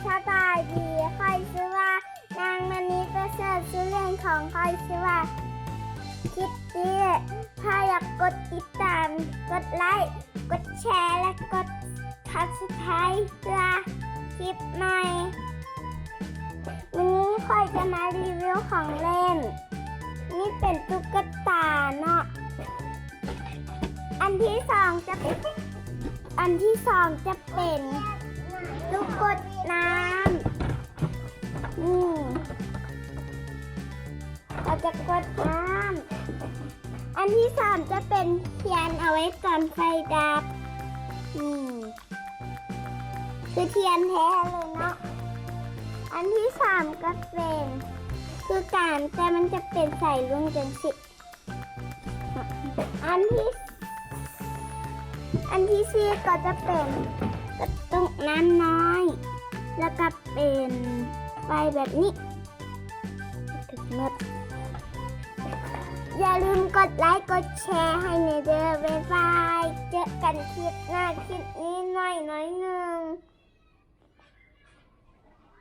ສະບາຍດີ ຂ້ອຍຊື່ວ່າ ນາງມະນີປະເສີດ ຊື່ຫຼິ້ນຂອງຂ້ອຍຊື່ວ່າ ຄິດຕີ້. ຖ້າຢາກກົດຕິດຕາມ ກົດໄລ້ ກົດແຊ ແລະ ກົດຊັບສະໄຄຣບ໌ ເພື່ອຄລິບໃໝ່. ມື້ນີ້ຂ້ອຍຈະມາຣີວິວຂອງຫຼິ້ນ. ນີ້ເປັນຕຸກກະຕາເນາະ. ອັນທີສອງຈະ ອັນທີສອງຈະເປັນລູກກົດນ້ຳ. ນີ້ ເຮົາຈະກົດນ້ຳ. ອັນທີສາມຈະເປັນທຽນເອົາໄວ້ຕອນໄຟດັບ. ນີ້ ຄືທຽນແທ້ເລີຍເນາະ. ອັນທີສາມກໍເປັນຄືກັນ ແຕ່ມັນຈະເປັນສາຍລຸ້ງຈັ່ງຊີ້. ອັນທີ ອັນທີສີ່ກໍຈະເປັນກະຕຸກນ້ຳນ້ອຍ ແລ້ວກໍເປັນໄຟແບບນີ້. ໝົດ. ຢ່າລືມກົດໄລ້ ກົດແຊໃຫ້ແດ່ເດີ. ບາຍບາຍ. ເຈີກັນຄລິບໜ້າ. ຄລິບນີ້ໜ້ອຍໜ້ອຍໜຶ່ງ.